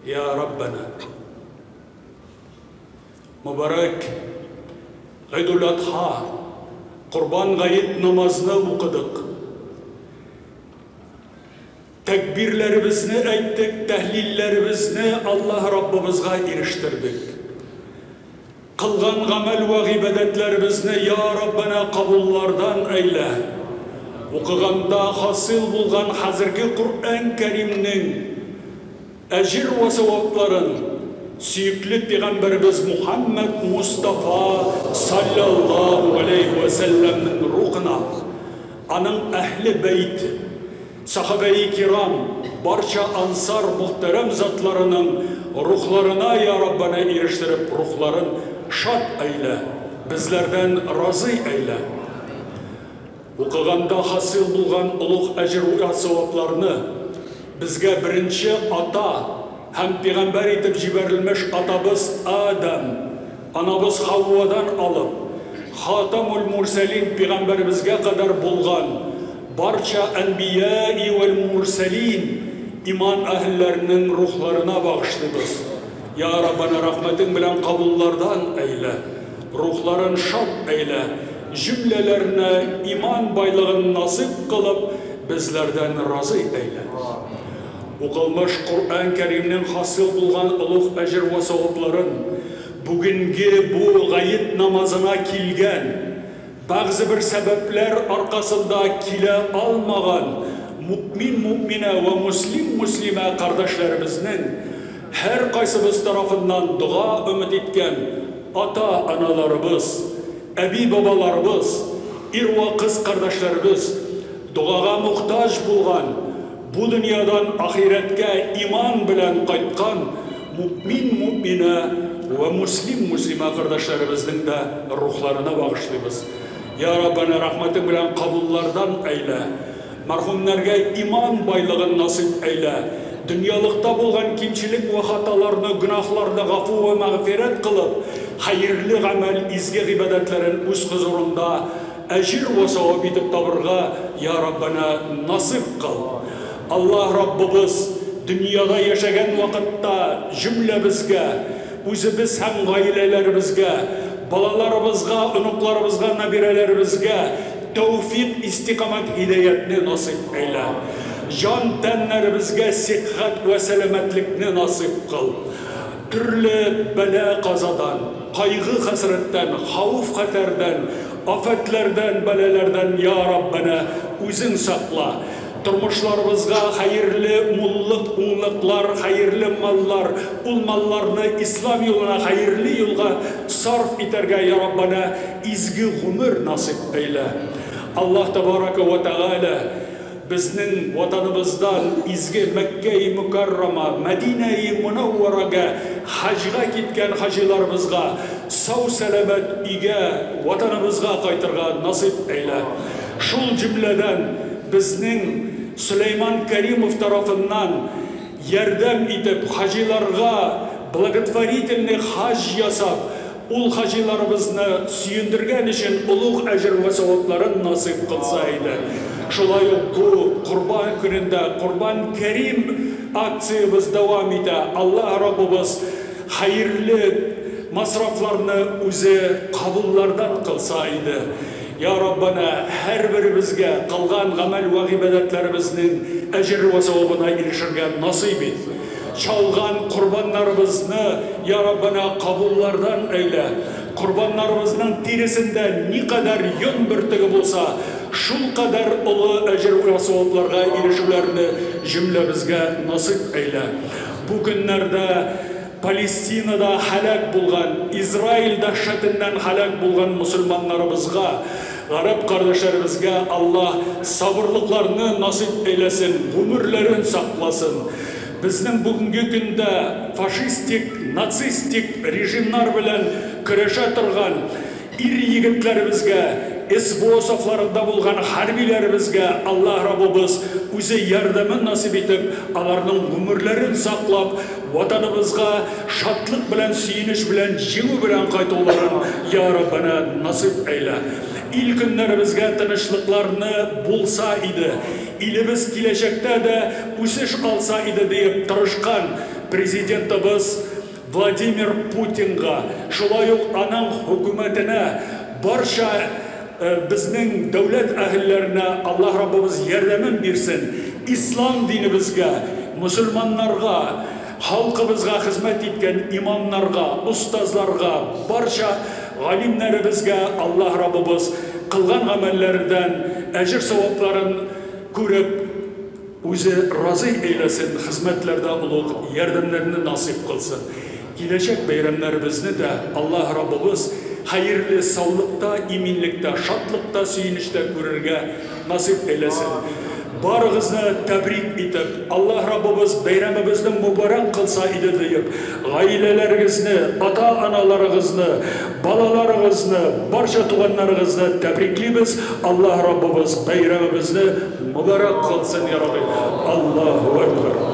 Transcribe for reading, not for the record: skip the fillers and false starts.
Я Раббана. Мөбарәк Гайдул Адха, Корбан гает намазны укыдык. Тәкбирләребезне әйттек, тәһлилләребезне Аллаһ Раббыбызга ирештердек. Кылган гамәл вә гыйбадәтләребезне, йа Раббана, кабуллардан әйлә. Укыганда хасил булган хәзерге Коръән Кәримнең әҗер вә савапларын сөекле пигамбәребез Мухәммәд Мостафа салләллаһу галәйһи вә сәлләмнең рухына, аның әһле бәйт, Сахабәи кирам, барча ансар мөхтәрәм затларының рухларына, йа Раббана, ирештереп, рухларын шат әйлә, безләрдән разый әйлә. Укыганда хасил булган олуг әҗер вә савапларны безгә беренче ата һәм пигамбәр итеп җибәрелмеш атабыз Адәм, анабыз Хаувадан алып, Хатамул-мурсәлин пигамбәребезгә кадәр булган барча әнбияи вәл-мурсәлин иман әһелләренең рухларына багышлыйбыз. Йа Раббана, рәхмәтең белән кабуллардан әйлә, рухларын шат әйлә, җөмләләренә иман байлыгын насыйп кылып, безләрдән разый әйлә. Укылмыш Коръән Кәримнең хасил булган олуг әҗер вә савапларын бүгенге бу гает намазына килгән, бәгъзе бер сәбәпләр аркасында килә алмаган муэмин-муэминә вә муслим-муслимә кардәшләребезнең һәркайсыбыз тарафыннан дога өмет иткән ата-аналарыбыз, әби-бабаларыбыз, ир вә кыз кардәшләребез, догага мохтаҗ булган, бу дөньядан ахирәткә иман белән кайткан муэмин-муэминә вә муслим-муслимә кардәшләребезнең дә рухларына багышлыйбыз. Йа Раббана, рәхмәтең белән кабуллардан әйлә. Мәрхүмнәргә иман байлыгын насыйп әйлә. Дөньялыкта булган кимчелек вә хаталарны, гөнаһларны гафу вә мәгъфирәт кылып, хәерле гамәл, изге гыйбадәтләрен үз хозурыңда әҗер вә савап итеп табырга, йа Раббана, насыйп кыл. Аллаһ Раббыбыз, дөньяда яшәгән вакытта җөмләбезгә, үзебез һәм гаиләләребезгә, балаларыбызга, оныкларыбызга, нәбирәләребезгә тәүфикъ, истикамәт, һидаятне насыйп әйлә. Җан-тәннәребезгә сиххәт вә сәламәтлекне насыйп кыл. Төрле бәла-казадан, кайгы-хәсрәттән, хәвеф-хәтәрдән, афәтләрдән, бәлаләрдән, йа Раббәнә, Үзең сакла. Тормышларыбызга хәерле муллык, уңлыклар, хәерле маллар, ул малларны Ислам юлына хәерле юлга сарф итәргә, йа Раббәнә, изге гомер насыйп әйлә. Аллаһ Тәбарака вә Тәгалә безнең Ватаныбыздан изге Мәккәи Мөкәррама, Мәдинәи Мөнәввәрәгә хаҗга киткән хаҗиларыбызга сау-сәламәт өйгә, Ватаныбызга кайтырга насыйп әйлә. Шул җөмләдән безнең Сөләйман Кәримов тарафыннан ярдәм итеп, хаҗиларга благотворительный хаҗ ясап, ул хаҗиларыбызны сөендергән өчен олуг әҗер вә савапларын насыйп кылса иде. Шулай ук бу Корбан көнендә Корбан Кәрим акциябез дәвам итә. Аллаһ Раббыбыз хәерле масрафларны үзе кабуллардан кылса иде. Я Раббана, һәрберебезгә кылган гамәл вә гыйбадәтләребезнең әҗер вә савабына ирешергә насыйп ит. Чалган корбаннарыбызны, я Раббана, кабуллардан әйлә. Корбаннарыбызның тиресендә никадәр йон бөртеге булса, шулкадәр олы әҗер вә савапларга ирешүләрне җөмләбезгә насыйп әйлә. Бу көннәрдә Палестинада һәлак булган, Израиль дәһшәтеннән һәлак булган мөселманнарыбызга, гарәп кардәшләребезгә Аллаһ сабырлыкларны насыйп әйләсен, гомерләрен сакласын. Безнең бүгенге көндә фашистик, нацистик режимнар белән көрәшә торган ир-егетләребезгә, СВО сафларында булган хәрбиләребезгә Аллаһ Раббыбыз үзе ярдәмен насыйп итеп, аларның гомерләрен саклап, Ватаныбызга шатлык белән, сөенеч белән, җиңү белән кайтуларын, йа Раббана, насыйп әйлә. Ил-көннәребезгә тынычлыкларны булса иде. Илебез киләчәктә дә үсеш алса иде диеп тырышкан, Президентыбыз Владимир Путинга, шулай ук аның хөкүмәтенә, барча безнең дәүләт әһелләренә Аллаһ Раббыбыз ярдәмен бирсен, ислам динебезгә, мөселманнарга, халкыбызга хезмәт иткән имамнарга, остазларга, барча галимнәребезгә Аллаһ Раббыбыз кылган гамәлләрдән әҗер-савапларын күреп, Үзе разый әйләсен, хезмәтләрдә олуг ярдәмнәрне насыйп кылсын. Киләчәк бәйрәмнәребезне дә Аллаһ Раббыбыз хәерле саулыкта, иминлектә, шатлыкта, сөенечтә күрергә насыйп әйләсен. Барыгызны тәбрик итеп, Аллаһ Раббыбыз бәйрәмебезне мөбарәк кылса иде диеп, гаиләләрегезне, ата-аналарыгызны, балаларыгызны, барча туганнарыгызны тәбриклибез. Аллаһ Раббыбыз бәйрәмебезне Мөбарәк кылсын, я Рабби. Аллаһу әкбәр.